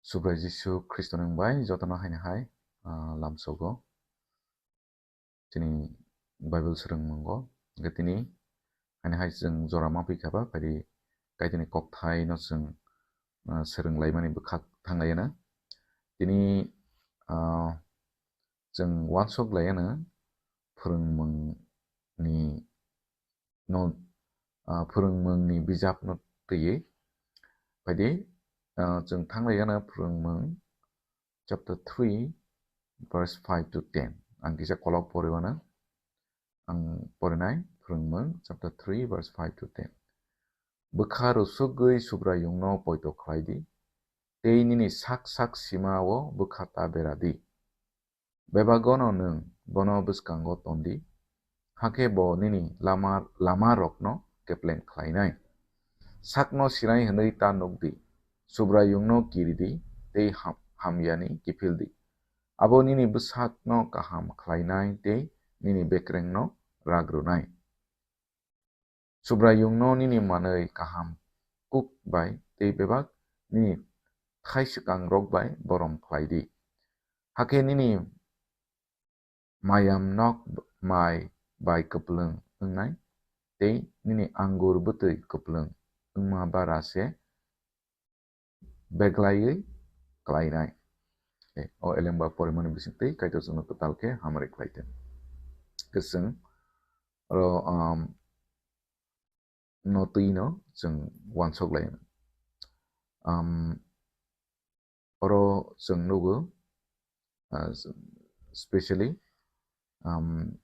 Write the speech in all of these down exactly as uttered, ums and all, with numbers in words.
Subrai Jisu Khristoni mung bai jotono haino hai, ah, lamsogo. Chini Bible swrwngmungo. Hwnkhe tini haino hai chwng jora ma phi kha ba, phaidi Kaitorni kokthaino chwng, ah, swrwng laimani bwkhak thang laiyana. Tini, ah, chwng uansuk laiyana phwrwngmungni no, ah, phwrwngmungni bijapno twiwi. Phaidi, ah, chwng thang laiyana phwrwngmung chapter three, verse five to ten. Ang kisa kolok poriwano. Ang porinai phwrwngmung chapter three, verse five to ten. Bwkha rwsugwi Subraiyungno poito khlai di, tei nini sak sak sima-o bwkha ta bera di. Bebagono nwng bono bwskango ton di, hakhe bo nini lama, lamarokno kepleng khlainai. Sakno sinai hwnwi ta nuk di, Subraiyungno kiri di tei ham-, hamyani kiphil di. Abo nini bwsakno kaham khlainai tei nini bekrengno rak rwnai. Subraiyungno nini manwi kaham kuk bai tei bebak nini thai swkangrok bai borom khlai di. Hakhe nini mayam nok mai bai kwplwng wngnai tei nini angur bwtwi kwplwng wngma bara se beglaiwi klainai. Eh, o elemba porimani bisingtwi Kaitor chwngno kwtal khe hamari khlai thung. Kwchwng oro, um, no twi no chwng uansuk lai. Um, oro chwng nugo, uh, specially, um,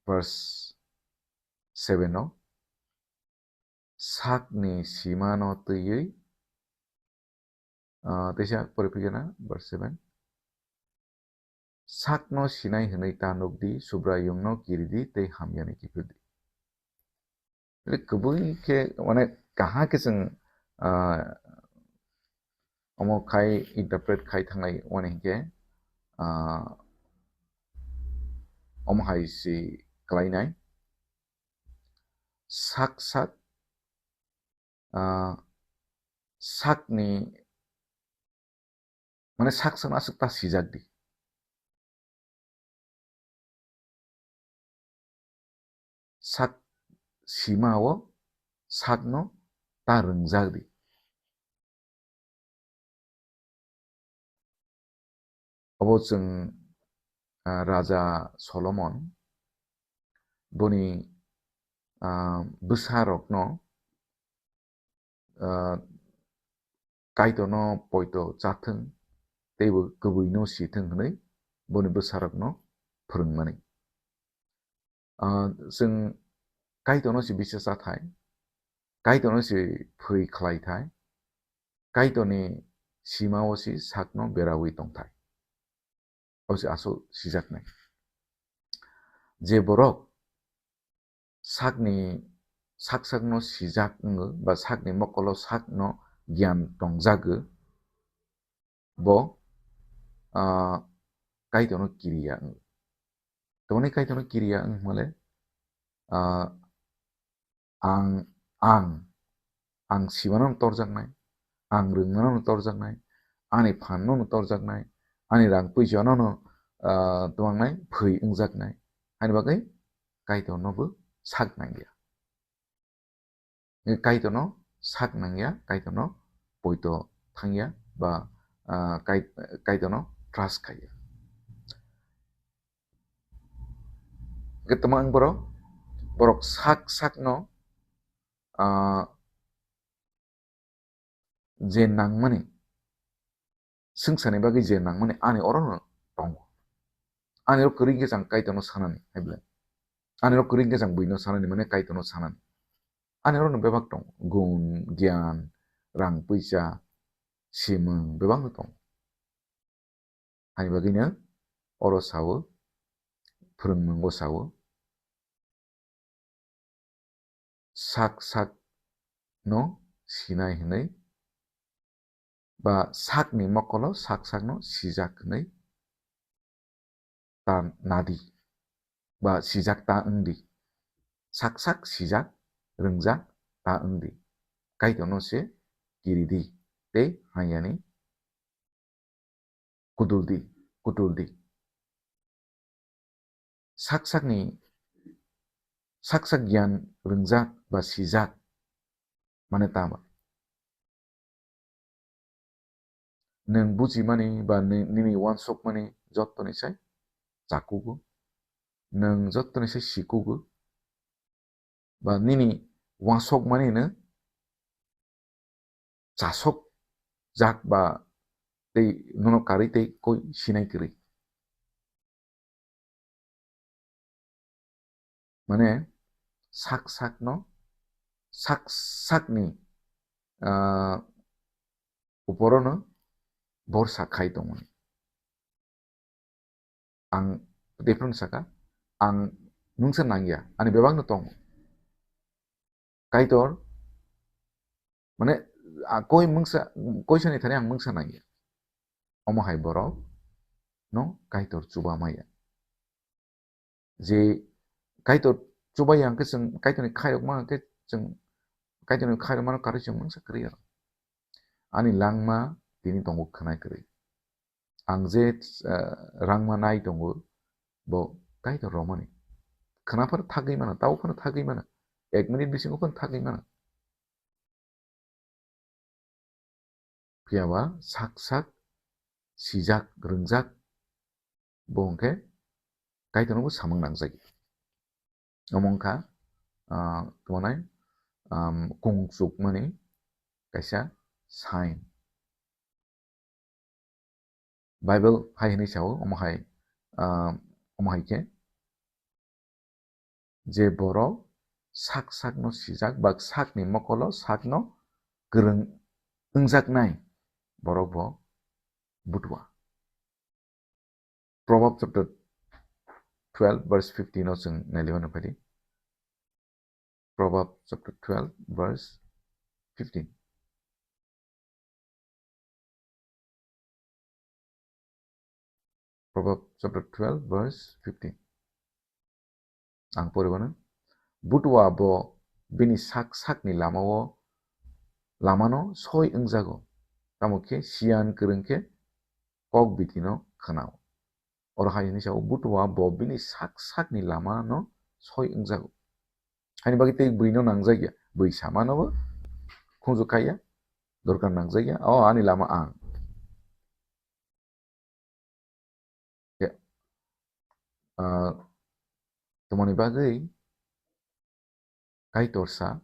verse seven o, sakni simano twiwi, ah, teisa poriphikena, verse seven. Sakno sinai hwnwi ta nuk di, Subraiyungno kiri di tei hamyani kiphil di. Ri kubui khe, mane, kaha khe chwng, ah, omo khai interpret khai thanglai, mane hinkhe, ah, omo hai si klainai. Sak sak, ah, sakni, mane, sak sakno aswk ta sijak di. Sak sima o sakno ta rwngjak di. Obo chwng, ah, Raja Solomon boni, ah, bwsarokno, ah, Kaitorno poito chathwng teibo kwbwino sithwng hwnwi boni bwsarokno phwrwngmani. Ah, chwng Kaitorno se bisa chathai, Kaitorno se phwi khlai thai, Kaitorni sima-o se sakno beraui tong thai. O se aswk sijaknai. Je borok sakni, sak sakno sijak wngo, ba sakni mokolo sakno giyan tongjago, bo, ah, Kaitorno kiriya wngo. Tamoni Kaitorno kiriya wng hwnle, ah, ang, ang, ang simano no torjaknai, ang rwngmano no torjaknai, ani phanno no torjaknai, ani rang puisa no no, ah, twangnai, phwi wngjaknai. Ani bagwi Kaitorno bo sak nangya. Kaitorno sak nangya, Kaitorno poito thangya, ba, ah, Kai-, Kaitorno trust khaiya. Hwnkhe tamo ang borok, borok sak sakno, ah, je nangmani, swngcharni bagwi je nangmani ani orono tongo. Ani oro kwrwi khe chang Kaitorno sanani, hai belai. Ani oro kwrwi khe chang buino sanani, mane Kaitorno sanani. Ani orono bebak tongo. Gun, giyan, rang puisa, simung, bebakno tongo. Ani bagwino oro sao, phwrwngmungo sao, sak sak no sinai hwnwi, ba sakni mokolo sak sakno sijak hwnwi ta nadi, ba sijak ta wngdi. Sak sak sijak, rwngjak ta wngdi. Kaitorno se kiridi tei hamyani kudul di, kutul di. Sak sakni, sak sak giyan rwngjak ba sijak mane tama. Nwng bujimani ba ni-, nini uansukmani jottoni sai chakugo. Nwng jottoni sai sikugo. Ba nini uansukmani no chasok jak ba tei nono karwi tei koi sinai kwrwi. Mane sak sakno, sak sakni, ah, uporono borsa khai tongmani. Ang different saka, ang mungsa nangya, ani bebakno tongo. Kaitor, mane, a, koi mungsa, koi sani thani ang mungsa nangya. Omo hai borok no Kaitor chuba maya. Je Kaitor chuba yang khe chwng Kaitorni khairok ma khe chwng Kaitorni khairok ma kari chwng mungsa kwrwi ya. Ani langma tini tongo khwnai kwrwi. Ang je, eh, rangma nai tongo, bo Kaitor romani. Khwna phano thagwi mano, tabo phano thagwi mano. Ek minute bisingo phano thagwi mano. Phiya ba sak sak sijak, rwngjak, bo hwnkhe Kaitorno bo samung nangjagwi. Omo wngkha, ah, tamo nai, um, kung chukmani kaisa sign. Bible hai hwnwi sao, omo hai, ah, omo hai khe, je borok sak sakno sijak ba sakni mokolo sakno kwrwng wngjaknai borok bo butua. Proverb chapter twelve verse fifteen o chwng nailaiwi nukphai di. Proverb chapter twelve verse fifteen. Proverb chapter twelve verse fifteen. Ang poriwano, butua bo bini sak sakni lamao, lamano soi wngjago, tamo khe siyan kwrwng khe kok bitino khwnao. Oro hai hwnwi sao, butua bo bini sak sakni lamano soi wngjago. Haini bagwi tei buino nangjak ya, bui samano bo khunju kaiya, dorkar nangjak ya, o ani lama ang. Ya. Ah, tomoni bagwi Kaitorsa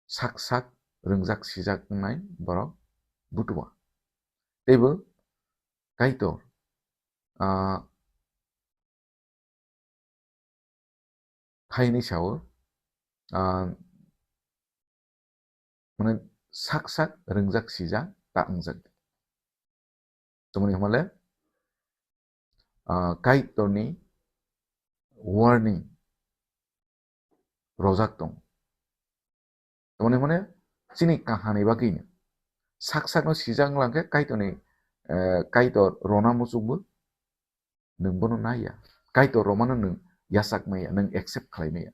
sak sak rwngjak sijak wngnai borok butua. Teibo Kaitor, ah, hai hwnwi sao, ah, mane sak sak rwngjak sijak ta wngjak. Tamoni hwnba le, ah, Kaitorni warning rojak tong. Tamoni hwnba le chini kahani bagwi sak sakno sijak wnglang khe Kaitorni, eh, Kaitor rona muchukbo nwng bono naiya. Kaitor romano nwng yachak maya, nwng accept khlai maya.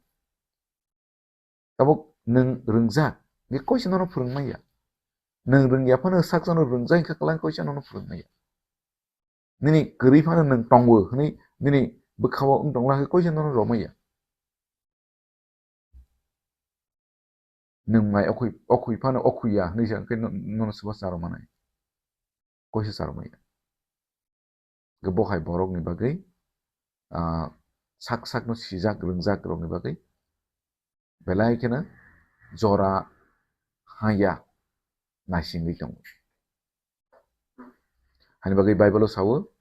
Tabuk nwng rwngjak, hwnkhe koisa nono phwrwng maya. Nwng rwngya phano sak sakno rwngjak hwnkhe kwlwng koisa nono phwrwng maya. Nini kwrwi phano nwng tongo hwnwi nini bwkhao wng tongla hwnkhe koisa nono romaya. Nwng mai okhwi, okhwi phano okhwi ya hwnwi sa hwnkhe no-, nono swba charo manai. Koisa charo maya. Hwnkhe bo hai borokni bagwi, ah, sak sakno sijak rwngjak rokni bagwi belai kheno jora haya naisingwi tongo. Hani bagwi Bible-o sawo,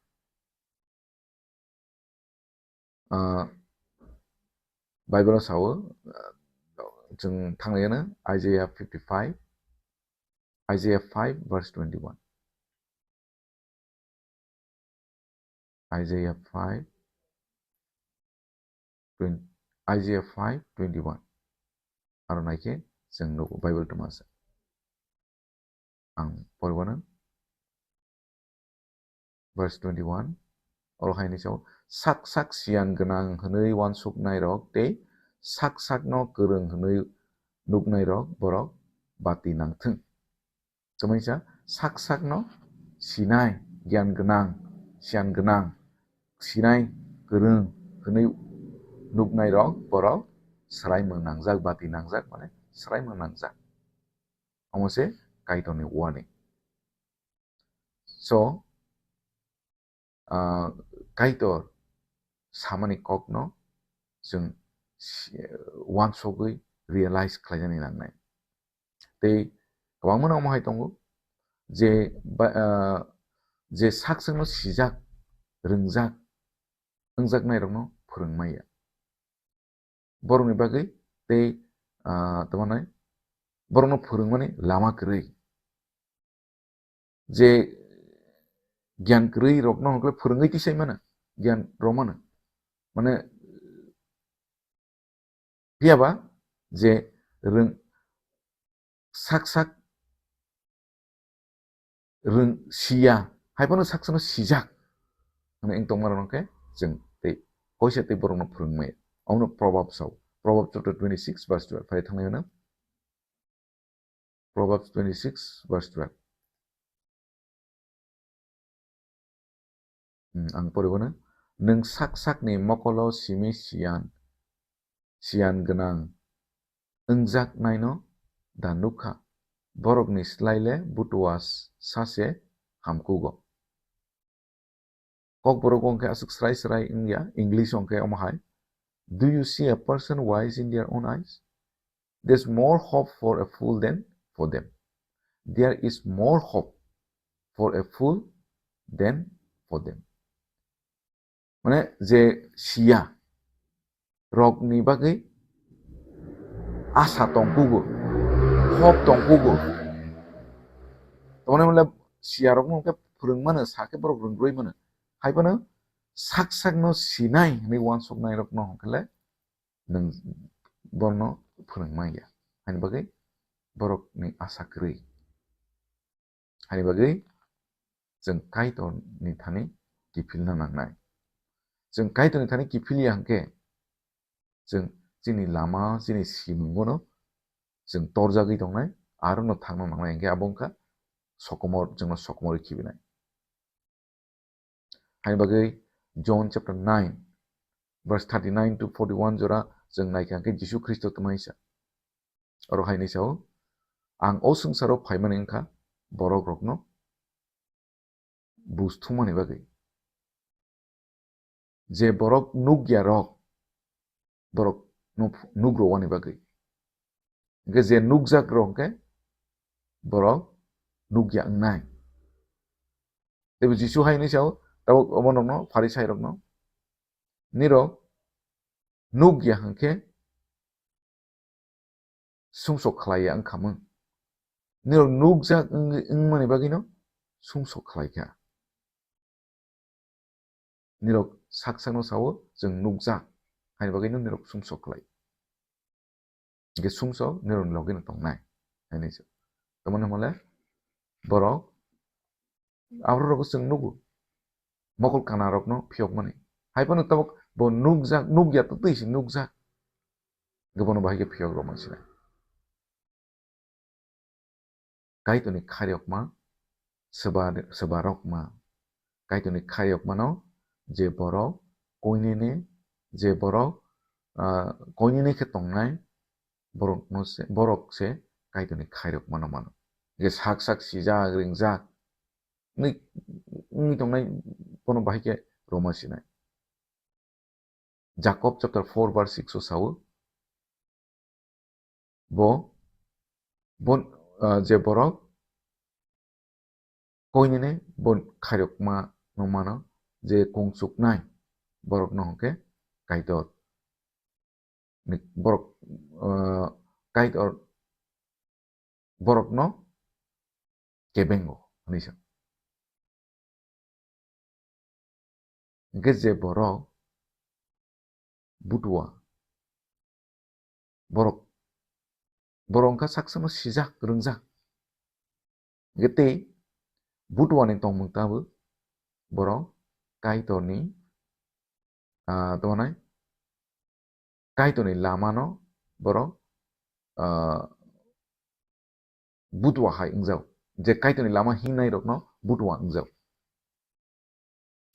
ah, Bible-o sawo, ah, chwng thanglaiyano Isaiah fifty-five, Isaiah five verse twenty-one. Isaiah five, twenty, Isaiah five twenty-one. Aro naikhe chwng nugo Bible twmasa. Ang poriwano verse twenty-one. Oro hai hwnwi sao, sak sak siyan gwnang hwnwi uansuknairok tei sak sakno kwrwng hwnwi nuknairok borok bati nangthwng. Tei waisa sak sakno sinai, giyan gwnang, siyan gwnang, sinai kwrwng hwnwi nuknairok borok swraimung nangjak, bati nangjak, mane swraimung nangjak. Omo se Kaitorni warning. So, ah, Kaitor samani kokno chwng si-, uansugwi realize khlainani nangnai. Tei kwbangmano omo hai tongo je ba-, ah, je sak sakno sijak, rwngjak, wngjaknairokno phwrwng maya. Borokni bagwi tei, ah, tamo nai, borokno phwrwngmani lama kwrwi. Je giyan kwrwi rokno hwnkhe phwrwngwi tisai mano, giyan rw mano. Mane, phiya ba je rwng sak sak rwng siya, hai phano sak sakno sijak hwnwi wng tongma rokno khe chwng tei koisa tei borokno phwrwng maya. Omono Proverbs sao, Proverbs chapter twenty-six verse twelve, phai thanglai hwno. Proverbs twenty-six verse twelve. Hmm, ang poribo na. Nwng sak sakni mokolo simi siyan, siyan gwnang wngjaknaino da nukha? Borokni slai le butua s-, sase hamkugo. Kokborok hwnkhe aswk srai srai wngya, English hwnkhe omo hai, "Do you see a person wise in their own eyes? There's more hope for a fool than for them. There is more hope for a fool than for them." Mane, je siya rokni bagwi asa tongkugo, hope tongkugo. Tamani hwnle siya rokno hwnkhe phwrwng mano, sakhe borok rwngwi mano. Hai phano sak sakno sinai hwnwi uansuknai rokno hwnkhe le nwng bono phwrwng manya. Haini bagwi borokni asa kwrwi. Haini bagwi chwng Kaitorni thani kiphilna nangnai. Chwng Kaitorni thani kiphilya hwnkhe, chwng chini lama, chini simungono chwng torjagwi tongnai, arono thangna nangnai hwnkhe abo wngkha sokomor, chwngno sokomorwi khibinai. Haini bagwi John chapter nine, verse thirty-nine to forty-one jora chwng naikha hwnkhe Jisu Khristo twmai sa. Oro hai hinwi sao, "Ang o swngcharo phaimani wngkha borok rokno bus thumani bagwi. Je borok nukya rok, borok nuk-, nukrowani bagwi. Hwnkhe je nukjak rok hwnkhe borok nukya wngnai." Teibo Jisu hai hinwi sao, tabuk omo nokno, Pharisai rokno, "Nirok nukya hwnkhe sumsok khlaiya wngkha mung. Nirok nukjak wng-, wngmani bagwino sumsok khlaikha. Nirok sak sakno sao, chwng nukjak, haini bagwino nirok sumsok khlai." Hwnkhe sumsok nirokni logino tongnai, haini se. Tamoni hwnle borok aborok chwng nugo, mokol kana rokno phiyokmani. Hai phano tabuk bo nukjak, nukya twtwi se nukjak. Hwnkhe bono bahai khe phiyok rwma sinai. Kaitorni khairokma, swba, swbarokma. Kaitorni khairokmano je borok koinene, je borok, ah, koinene khe tongnai, borokno se, borok se Kaitorni khairokmano mano. Je sak sak sijak, ringjak, wngwi, wngwi tongnai, bono bahai khe rwma sinai. Jakob chapter four verse six o sao, bo, bo, ah, je borok koinene bo khairokma no mano, je kung chuknai borok no hwnkhe Kaitor ni borok, ah, Kaitor borokno kebengo, hwnwi sa. Hwnkhe je borok butua, borok, borok wngkha sak sakno sijak, rwngjak. Hwnkhe tei butuani tongmung tabuk borok Kaitorni, ah, tamo nai, Kaitorni lamano borok, ah, butua hai wngjak. Je Kaitorni lama hingnai rokno butua wngjak.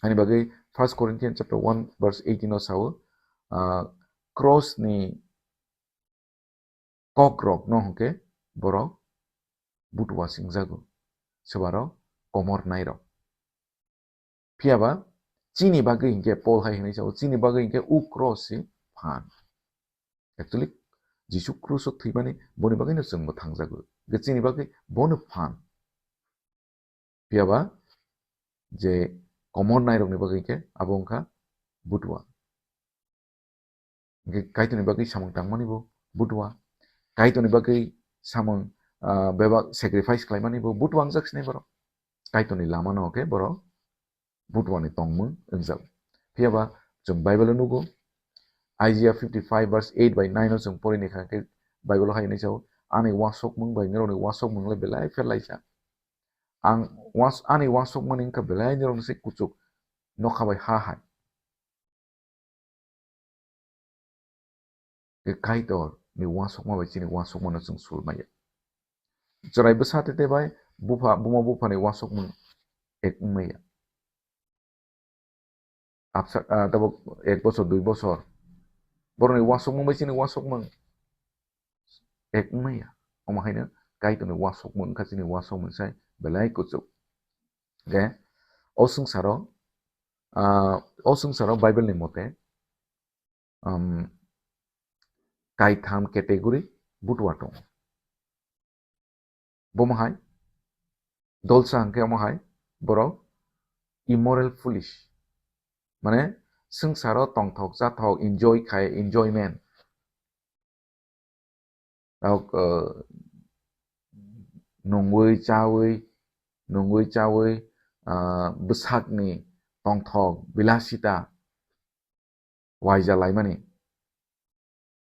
Hani bagwi First Corinthians chapter one verse eighteen o sao, ah, cross ni kok rok no hwnkhe borok butua swngjago, swbaro komor nai rok. Phiya ba chini bagwi hinkhe Paul hai hwnwi sao, chini bagwi hinkhe u cross se phan. Actually, Jisu cross o thwimani boni bagwino chwngbo thangjago. Hinkhe chini bagwi bono phan. Phiya ba je komor nai rokni bagwi hinkhe abo wngkha butua. Hinkhe Kaitorni bagwi samung tangmani bo butua. Kaitorni bagwi samung, ah, bebak sacrifice khlaimani bo butua wngjak sinai borok. Kaitorni lama no khe borok butua ni tongmung wngjak. Phiya ba chwng Bible o nugo, Isaiah fifty-five verse eight by nine o chwng pori ni kha khe Bible o hai hwnwi sao, "Ani uansukmung bai norokni uansukmung le belai pherlaijak. Ang uans-, ani uansukmani wngkha belai norokni se kuchuk nokha bai ha hai." Khe Kaitor ni uansukma bai chini uansukma no chwng sul maya. Chwrai bwsa tete bai bupha, buma bupha ni uansukmung ek wng maya. Absa, ah, tabuk ek bosor, dui bosor. Borok ni uansukmung bai chini uansukmung ek wng maya. Omo haino Kaitor ni uansukmung wngkha chini uansukmung sai belai kuchuk. Khe o swngcharo, ah, o swngcharo Bible ni mote, um, kaitham category butua tongo. Bomo hai, dolsa hwnkhe omo hai, borok immoral, foolish. Mane swngcharo tongthok chathok, enjoy khai, enjoyment. Tabuk, uh, nungwi chawi, nungwi chawi, uh, bwsakni tongthok, bilasita, waija laimani,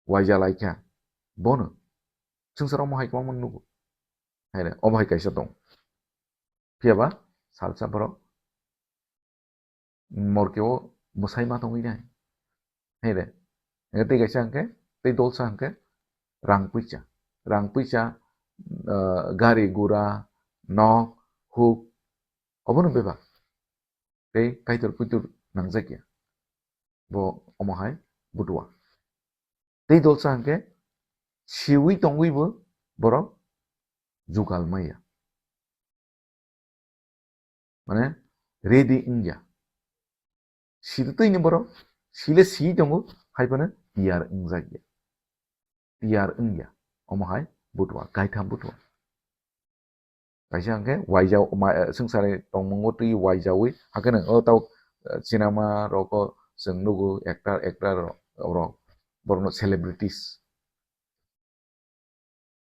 waija laikha, bono swngcharo omo hai kwbangma nugo. Haire, obo hai kaisa tong. Phiya ba salsa borok morke o mwsai ma tongwi nai. Haire, tei kaisa hwnkhe, tei dolsa hwnkhe rang puisa. Rang puisa, ah, gari gura, nok, huk, obono bebak. Tei Kaitor puitor nangjakya. Bo omo hai butua. Tei dolsa hwnkhe siwi tongwibo borok jugal maya. Mane ready wngya. Sitwtwini borok sile si tongo, hai phano tiyar wngjakya. Tiyar wngya. Omo hai butua, kaitham butua. Kaisa hwnkhe waijao, ma, eh, swngcharni tongmungo twi waijaui, hakhe nwng o tau, eh, cinema rogo chwng nugo, actor, actor rok, borokno celebrities.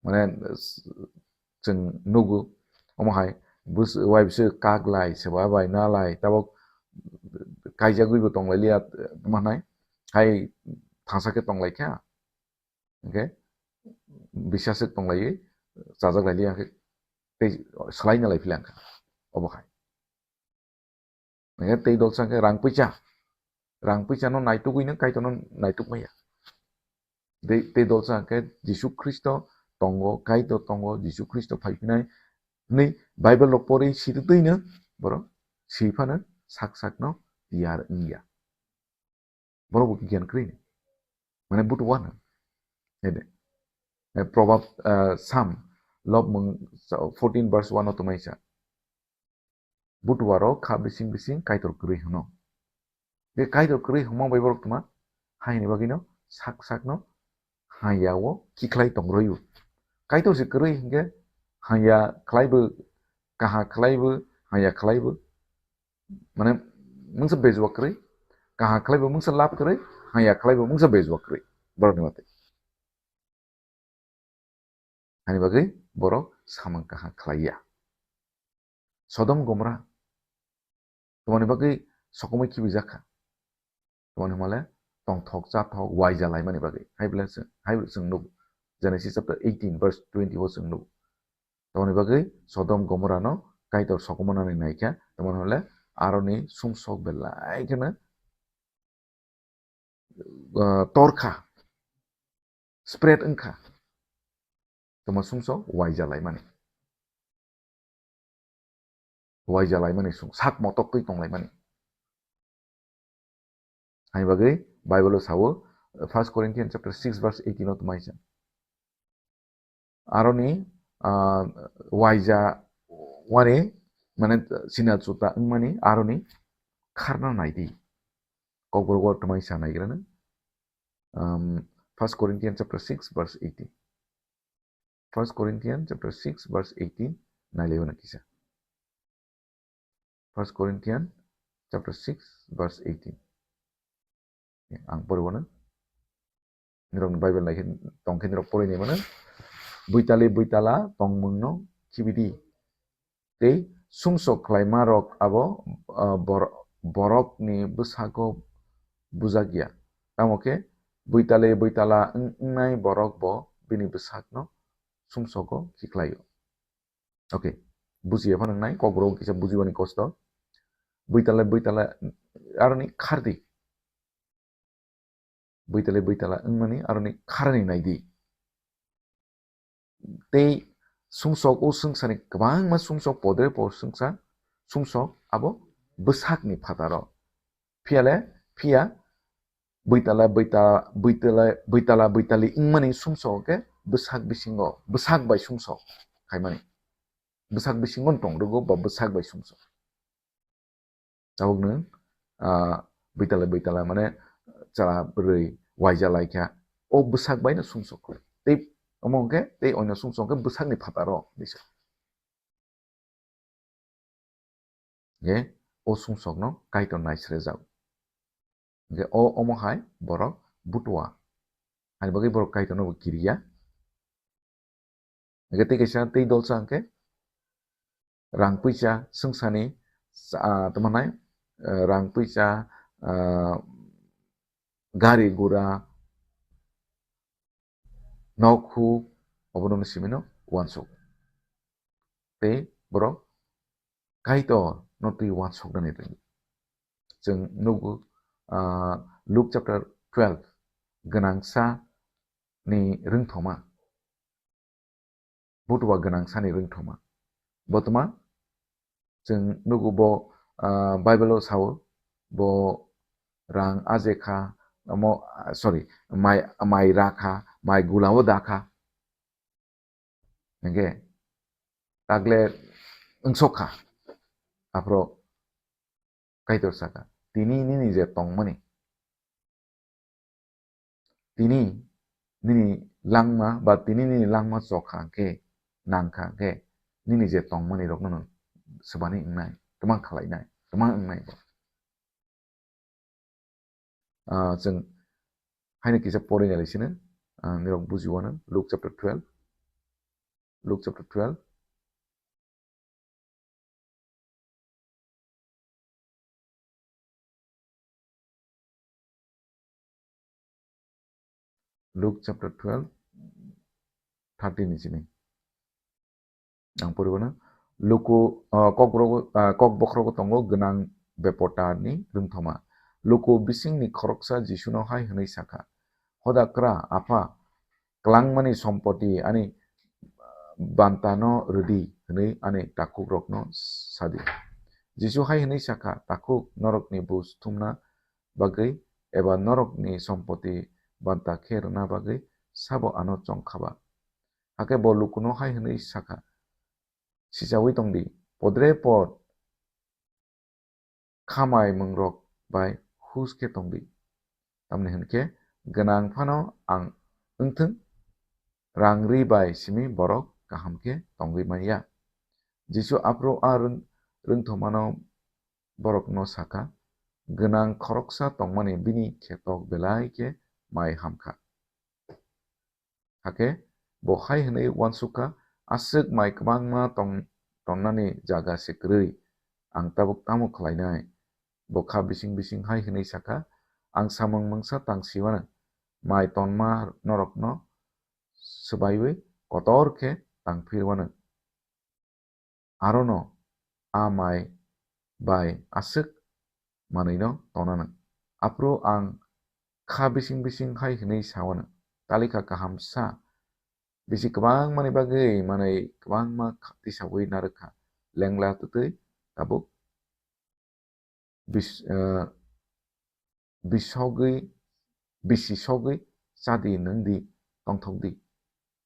Mane, s-, chwng nugo, omo hai, bus-, wai bwswk kak lai, swba bai na lai, tabuk kaijagwibo tong lai liya, tamo hwnai, hai thangsa khe tong lai kha. Hwnkhe bisaswk tong laiwi chajak lai liya khe tei swlai na lai phi lang kha. Obo hai. Hwnkhe tei dolsa hwnkhe rang puisa. Rang puisa no naitugwi no Kaitor no naituk maya. Tei, tei dolsa hwnkhe Jisu Khristo tongo, Kaitor tongo, Jisu Khristo phai phinai hwnwi Bible rok pori sitwtwi no borok si phano sak sak no tiyar wngya. Borok bo giyan kwrwi ni. Mane butua no. Hai de. Eh, Proverb, eh, Psalm, lobmung fourteen verse one o tongmai sa. Butua rok kha bising bising Kaitor kwrwi hwno. Be Kaitor kwrwi hwngma bai borok tma hai ni bagwi no sak sak no haya o kikhlai tong rwi o. Kaitor se kwrwi hwnkhe haya khlai bo, kaha khlai bo, haya khlai bo. Mane mungsa bejwa kwrwi, kaha khlai bo mungsa lab kwrwi, haya khlai bo mungsa bejwa kwrwi. Borok ni mate. Hani bagwi borok samung kaha khlai ya. Sodom Gomora. Tomoni bagwi sokomoi khibi jakha. Tomoni hwnmale tongthok chathok waija laimani bagwi. Hai bwle se, hai bwle chwng nuk. Genesis chapter eighteen verse twenty o chwng nuk. Tomoni bagwi Sodom Gomora no Kaitor sokomornani naikha. Tomoni hwnmale aroni sumsok belai kheno, ah, torkha, spread wngkha. Toma sumsok waija laimani. waija laimani, sung sak motok twi tong laimani. Hai bagwi Bible o sawo, First Corinthians chapter six verse eighteen o tongmai sa. Aroni, ah, waija wani, mane, sina chuta wngmani aroni kharna naidi. Kokborok o tongmai sa naigrana. Um, First Corinthians chapter six verse eighteen. First Corinthians chapter six verse eighteen nailaiwi na kisa. First Corinthians chapter six verse eighteen. Ang poriwano. Nirok Bible naikhe tongkhe nirok porinai mano. Buitali buitala tongmungno khibidi. Tei sumsok khlaima rok abo, ah, bor-, borokni bwsako bujakya. Tamo khe buitali buitala wng-, wngnai borok bo bini bwsakno sumsogo khiklaio. Okay, bujiya phano wngnai, kokborok kisa bujiwani kosto. Buitala buitala aroni khardi. Buitala buitala wngmani aroni kharani naidi. Tei sumsok o swngchani kwbangma sumsok podre po swngcha sumsok abo bwsakni phataro. Phiyale phiya buitala buita-, buitala buitala buitali wngmani sumsok khe bwsak bisingo, bwsak bai sumsok khaimani. Bwsak bisingo tong rwgo ba bwsak bai sumsok. Tabukno, ah, buitala buitala mane chara bwrwi waija laikha. O bwsak baino sumsok khlai. Tei omo hwnkhe tei oino sumsok hwnkhe bwsakni phataro bisa. Hwnkhe o sumsokno Kaitor naisrejak. Hwnkhe o omo hai borok butua. Ani bagwi borok Kaitorno bo kiriya. Hwnkhe tei kaisa tei dolsa hwnkhe rang puisa swngchani, ah, tamo nai, eh, rang puisa, ah, gari gura, nok huk, obono simi no uansuk. Tei borok Kaitor no twi uansuknani rwdi. Chwng nugo, ah, Luke chapter twelve, gwnangsa ni rwngthoma. Butua gwnang sani rwngthoma. Bo tma? Chwng nugo bo, ah, Bible o sao, bo rang aje kha, omo, ah, sorry, mai, mai ra kha, mai gula o da kha. Hwnkhe tagle wngsok kha. Aphro Kaitor saka, "Tini nini je tongmani, tini nini langma ba tini nini langma chok kha hwnkhe, nang kha hwnkhe, nini je tongmani rokno no swbani wngnai, twmang khlainai, twmang wngnai bo." Ah, chwng haino kisa porinai lai sino, ah, nirok bujiwano, Luke chapter twelve. Luke chapter twelve. Luke chapter twelve, thirteen ni sini. Ang poribo na. Luku, ah, kokborok, ah, kokbokhorogo tongo gwnang bepotarni rwngthoma. Luku bisingni khoroksa Jisuno hai hwnwi sakha, "Hoda kra, Apha, klangmani sompoti ani bantano rwdi hwnwi ani takhukrokno sadi." Jisu hai hwnwi sakha, "Takhuk, norokni buj thumna bagwi eba norokni sompoti banta khe rwna bagwi sabo ano chong kha ba?" Hakhe bo lukuno hai hwnwi sakha, "Sichaui tongdi, podre pod khamai mungrok bai hus khe tongdi. Tamni hwn khe gwnang phano ang wng thung, rang ri bai simi borok kaham khe tongwi man ya." Jisu aphuru a rwng-, rwngthomano borokno sakha, "Gwnang khoroksa tongmani bini khetok belai khe mai ham kha." Hakhe bo hai hwnwi uansuk kha, "Aswk mai kwbangma tong-, tonnani jaga se kwrwi, ang tabuk tamo khlainai?" Bo kha bising bising hai hwnwi sakha, "Ang samung mungsa tang siwano, mai tonma norokno swbaiwi kotor khe tang phirwano. Arono a mai bai aswk manwino tonanw." Aphuru ang kha bising bising hai hwnwi sawanw, "Talikha kaham sa, bisi kwbangmani bagwi manwi kwbangma kha-, tisaui narwkha, lengla twtwi Tabuk bis-, ah, bisogwi, bisi sogwi chadi nwng di, tongthok di.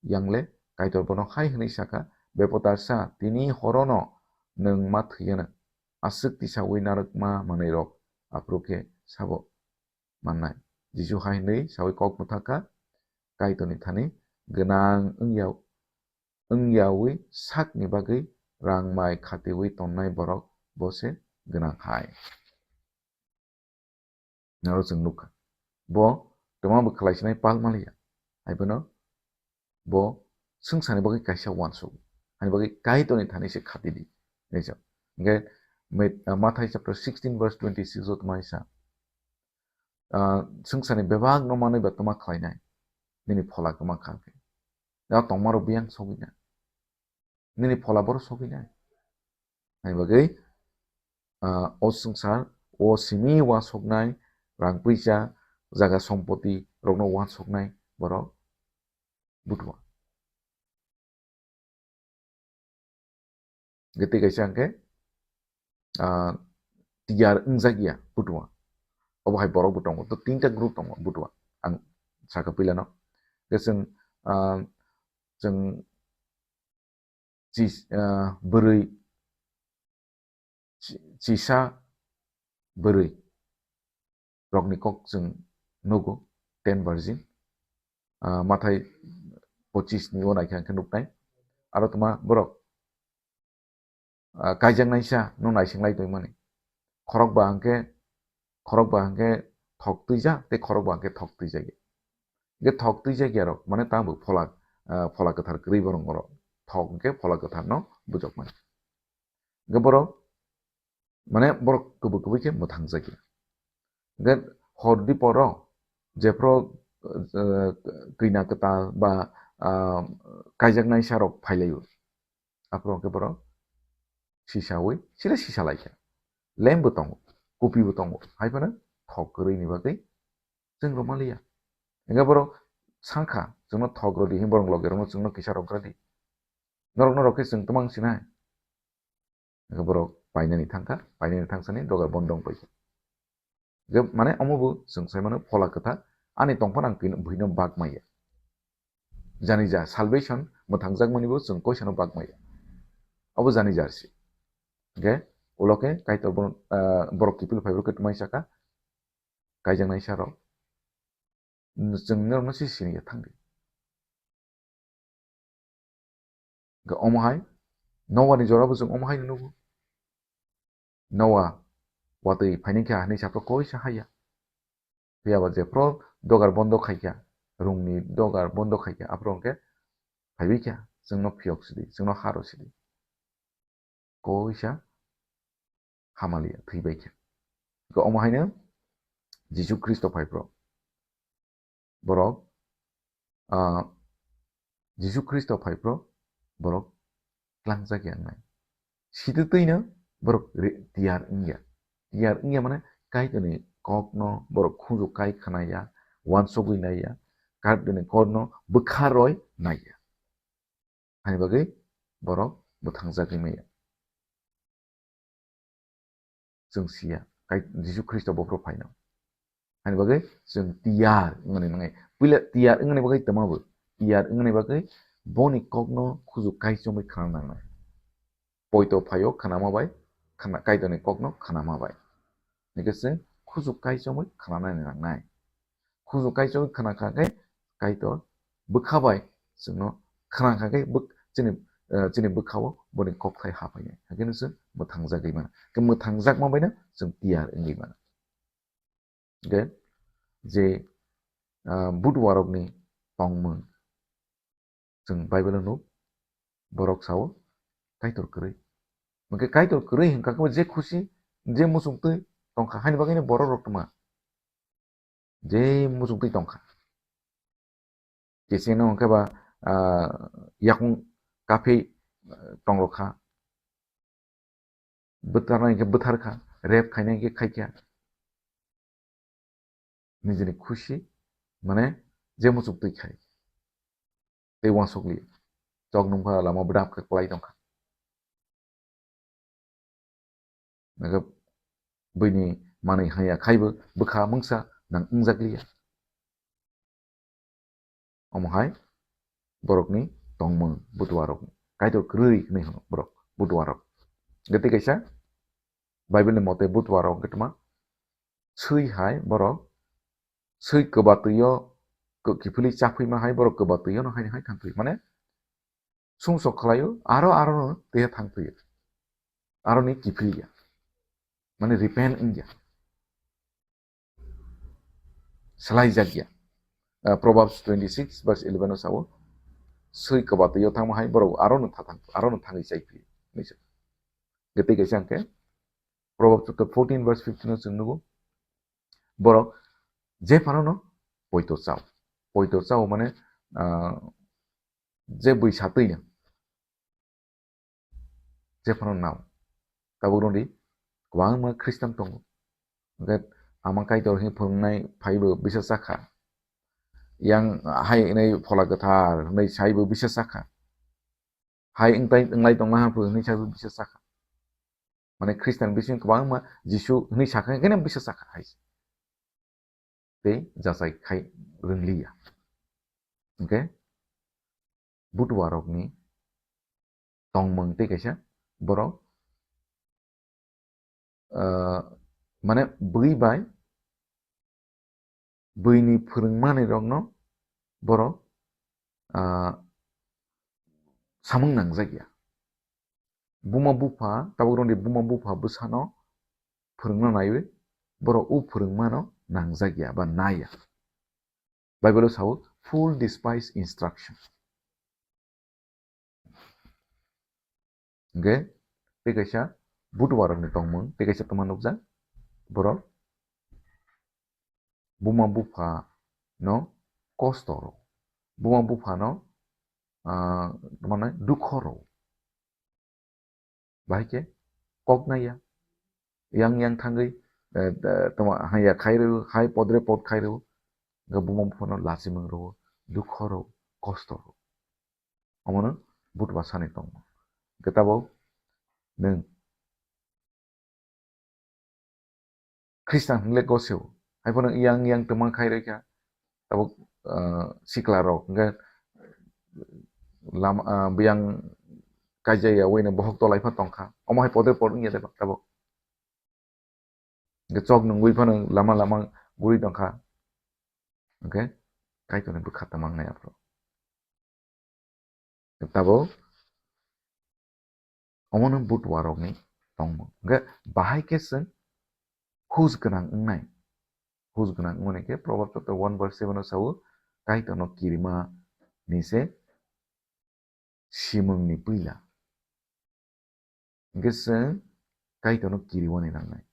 Yang le Kaitor bono hai hwnwi sakha, "Bepotarsa, tini horono nwng ma thwiyano, aswk tisaui narwkma manwirok aphuru khe sabo mannai." Jisu hai hwnwi saui kok mwthakha, "Kaitorni thani gwnang wngya, wngyaui sakni bagwi rang mai khatiui tonnai borok bo se gwnang hai." Naro chwng nukha. Bo twma bo khlai sinai pal maliya. Hai bono bo swngcharni bagwi kaisa uansuk. Hani bagwi Kaitorni thani se khati di. Hinwi sa. Hingkhe Mat-, ah, Mathai chapter sixteen verse twenty-six o twma sa. Ah, swngcharni bebak no manwi ba twma khlainai. Nini phola kwma kha khe. Ya tongma rok biyang sogwi na. Nini phola boro sogwi nai. Hai bagwi, ah, o swngchar, o simi uansuknai, rang puisa, jaga sompoti rokno uansuknai borok butua. Hwnkhe tei kaisa hwnkhe, ah, tiyar wngjak ya butua. Obo hai borok bo tongo. To tinta group tongo butua. Ang sakha puilano. Hwnkhe chwng, ah, chwng chis-, ah, bwrwi, chi-, chisa bwrwi rokni kok chwng nugo, ten virgin, ah, Mathai pochis ni o naikha hwnkhe nuknai. Aro twma borok, ah, kaijaknaisa no naisinglai tongmani. Khorokba hwnkhe, khorokba hwnkhe thok twijak, tei khorokba hwnkhe thok twijak ya. Hwnkhe thok twijak ya rok, mane tamo phola, ah, phola kwthar kwrwi borok oro. Thok hwnkhe phola kwthar no bujokmani. Hwnkhe borok, mane borok kubui kubui khe mwthangjak ya. Hwnkhe hor diporo jephru, ah, kwina kwtal ba, ah, kaijaknaisa rok phailaio. Aphuru hwnkhe borok sisaui, sile sisa laikha. Lamp bo tongo, kupi bo tongo. Hai phano thok kwrwini bagwi chwng rwmaliya. Hwnkhe borok sakha, "Chwngno thok rwdi," hwnwi borok loge rokno chwngno kisa rok rwdi. Norokno rok khe chwng twmang sinai. Hwnkhe borok painani thangkha, painani thangsani dogar bondo wng paikha. Hwnkhe mane omo bo chwng sai mano phola kwthar, ani tongphano ang kino-, buino bak maya. Jani ja, salvation mwthangjakmani bo chwng koisano bak maya. Obo jani jar se. Hwnkhe ulo khe Kaitor bono, ah, borok kiphil phaibrwkhe twmai sakha, kaijaknaisa rok. Chwng norokno se siniya thangdi. Hwnkhe omo hai, Noah ni jora bo chwng omo hai nugo. Noah watwi phaini khe hinwi saphuru koisa haya. Phiya ba jephru dogar bondo khaikha, rungni dogar bondo khaikha, aphuru hwnkhe phaibai kha, chwngno phiyok sidi, chwngno haro sidi. Koisa hamaliya thwibai kha. Hwnkhe omo haino Jisu Khristo phaiphuru borok, ah, Jisu Khristo phaiphuru borok tlangjak ya wngnai. Sitwtwino borok re-, tiyar wngya. Tiyar wngya mane Kaitorni kokno borok khunju kai khna ya, uansugwi nai ya, Kaitorni kokno bwkha roi nai ya. Hani bagwi borok bwthangjagwi maya. Chwng siya, Kai-, Jisu Khristo bophuru phaino. Hani bagwi chwng tiyar wngmani nangnai. Puila tiyar wngmani bagwi tongma bo. Tiyar wngmani bagwi boni kokno khuju kaichomwi khna nangnai. Poito phaio khnama bai, khna-, Kaitorni kokno khnama bai. Hwnkhe chwng khuju kaichomwi khnanani nangnai. Khuju kaichomwi khna kha khe Kaitor bwkha bai chwngno khna kha khe bwk-, chini, eh, chini bwkhao boni kokthai haphainai. Hakhe no chwng mwthangjagwi mano. Khe mwthangjakma baino chwng tiyar wngwi mano. Hwnkhe je, ah, buduarokni tongmung chwng Bible-o nuk, borok sao, "Kaitor kwrwi." Hwnkhe Kaitor kwrwi hwnkha khe je khusi, je muchungtwi tongkha, haini bagwino borok rok twma je muchungtwi tongkha. Kisi no hwnkhe ba, ah, yakung kaphwi, ah, tongrokha. Bwtharnai hwnkhe bwtharkha, rape khainai hwnkhe khaikha. Nijini khusi, mane je muchuk twi khai. Tei uansukli. Chok nungkha lama bwdap khe kwlai tongkha. Nokhe buini manwi haya khaibo bwkha mungsa nang wngjakliya. Omo hai borokni tongmung butuarokni. Kaitor kwrwi hwnwi hwno borok butuarok. Hwnkhe tei kaisa Bible ni mote butuarok hwnkhe tma swi hai borok swi kwbatwio kiphilwi chaphuima hai borok kwbatwiono haino hai thangphio. Mane sumsok khlaio, aro, arono teiha thangphio. Aroni kiphilya. Mane repent wngya. Salaijakya. Ah, Proverbs twenty-six verse eleven o sao, swi kwbatwio thangma hai borok arono thathang, arono thangwi chaiphio. Hwnwi sa. Hwnkhe tei kaisa hwnkhe Proverbs chapter fourteen verse fifteen o chwng nugo. Borok je phanono poito chao. Poito chao mane, ah, je bwisa twi no. Je phano nao. Tabuk rwdi kwbangma Christian tongo. Hwnkhe ama Kaitor hwnwi phwrwngnai phaibo bisa chakha. Yang hai hwnwi phola kwthar hwnwi saibo bisa chakha. Hai wngtai, wnglai tongma haphu hwnwi saibo bisa chakha. Mane Christian bising kwbangma Jisu hwnwi sakha hwnkhe no bisa chakha hai. Tei jachai khai rwngliya. Hwnkhe butuarokni tongmung tei kaisa borok, ah, mane bwi bai bwini phwrwngmanirokno borok, ah, samung nangjakya. Buma bupha, tabuk rwdi buma bupha bwsano phwrwngna naiwi borok o phwrwngmano nangjakya ba naiya. Bible o sao, "Fool despise instruction." Hwnkhe tei kaisa butuarokni tongmung, tei kaisa tongma nukjak borok buma bupha no kosto rw, buma bupha no, ah, mane dukho rw. Bahai khe kok naiya. Yang yang thangwi, eh, eh, tamo haya khai rw, hai podre pod khai rw. Ga buma buphano lachimung rw, dukho rw, kosto rw. Omono butua sani tongmo. Hwnkhe tabuk nwng Khristan hwnle goseo. Haiphano yang yang twma khai rwkha. Tabuk, ah, sikla rok hwnkhe lama, ah, biyang kaijaya uaino bohok tolai pha tongkha. Omo hai podre pod wngya de tabuk. Hwnkhe chok nungwi phano lama lama guri tongkha. Hwnkhe Kaitorni bwkha tama wngnai aphuru. Tabuk omono butuarokni tongmung. Hwnkhe bahai khe chwng huj gwnang wngnai. Huj gwnang wngmani khe Proverbs chapter one verse seven o sao, Kaitorno kirima ni se simungni puila. Hwnkhe chwng Kaitorno kiriwani nangnai.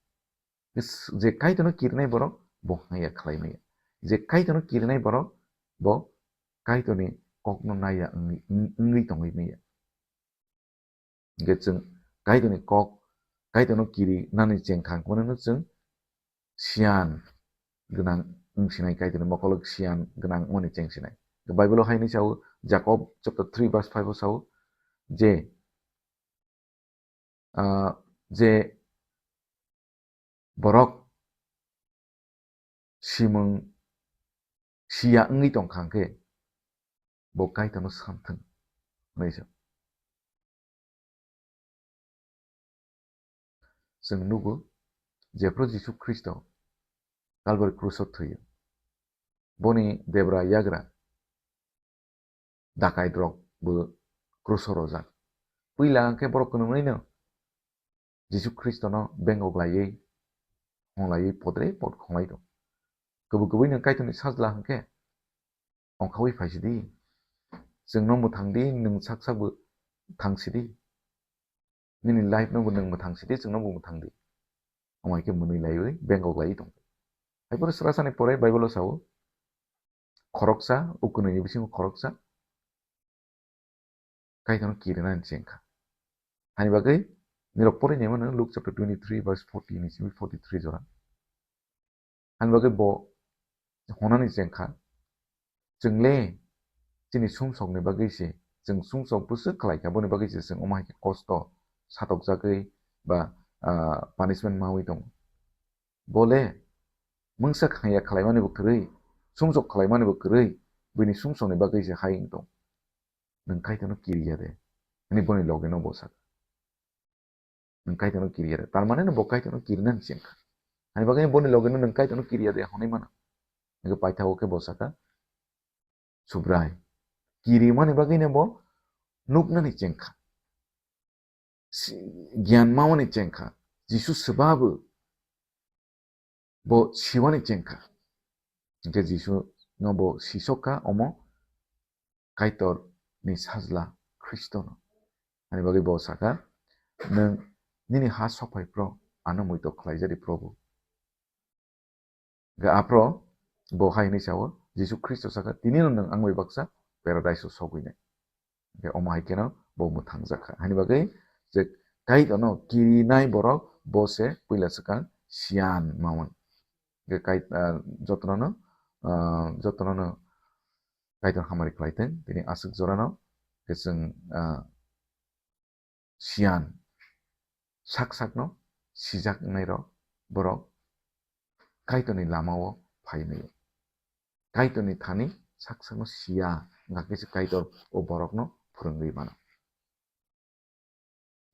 Hwnkhe s-, je Kaitorno kirinai borok bo haya khlai maya. Je Kaitorno kirinai borok bo Kaitorni kokno naiya wngwi, wng-, wngwi tongwi maya. Hwnkhe chwng Kaitorni kok, Kaitorno kiri nani chengkha hwnkheno chwng siyan gwnang wng sinai, Kaitorni mokolok siyan gwnang wngmani cheng sinai. Bible o hai hinwi sao, Jakob chapter three verse five o sao, je, ah, je borok simung siya wngwi tongkha hwnkhe bo Kaitorno samthwng hwnwi sa. Chwng nugo, jephru Jisu Khristo Kalbari kruso thwiyo, boni debra yagra dakait rok bo kruso rojak. Puila hwnkhe borok kwnwi no Jisu Khristono bengok laiwi, khonglaiwi, podre pod khonglai tong. Kubui kubui nwng Kaitorni sajla hwnkhe ongkhaui phaisidi. Chwngno mwthangdi, nwng sak sak bo thangsidi. Nini life no bo nwng mwthang sidi, chwngno bo mwthang di. Omo hai khe mwnwi laiwi bengkok laiwi tong. Haiphuru srasani pore Bible o sao, khoroksa, ukwnwini bisingo khoroksa Kaitorno kirinani chengkha. Hani bagwi nirok pore nai mano Luke chapter twenty-three verse forty ni simi forty-three jora. Ani bagwi bo honani chengkha, chwngle chini sumsokni bagwi se, chwng sumsok bwswk khlaikha, boni bagwi se chwng omo hai khe kosto satokjagwi ba, ah, punishment mawi tongo. Bole mungsa khaya khlaimani bo kwrwi, sumsok khlaimani bo kwrwi, bini sumsokni bagwi se hai wng tong. Nwng Kaitorno kiriya de, ani boni loge no bo saka. Nwng Kaitorno kiriya de, tar mane no bo Kaitorno kirinani chengkha. Ani bagwi boni loge no nwng Kaitorno kiriya de hwnwi mano. Nwng paithago khe bo saka, Subrai. Kirimani bagwi no bo nuknani chengkha. Si-, giyan mawani chengkha. Jisu swbabu bo siwani chengkha. Hingke Jisu no bo sisokha omo Kaitor ni sajla Khristo no. Ani bagwi bo saka, "Nwng nini ha sokphai phro, ano muitok khlaijadi Probu." Hingke aphro bo hai hwnwi sao, Jisu Khristo saka, "Tini no nwng ang bai baksa paradise o sogwi nai." Hingke omo hai kheno bo mwthangjakha. Hani bagwi je Kaitorno kirinai borok bo se puila swkang siyan maui. Hingke Kait-, ah, jotono no, ah, jotono no Kaitor hamari khlai thung, tini aswk jorano khe chwng, ah, siyan sak sakno sijak wngnai rok borok Kaitorni lamao phai maya. Kaitorni thani sak sakno siya, wngkha khe se Kaitor o borokno phwrwngwi mano.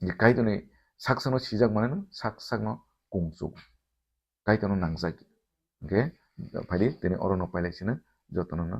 Hingke Kaitorni sak sakno sijak manwi no sak sakno kung chuk. Kaitorno nangjak. Hingke phaidi tini oro no pailai sino jotono no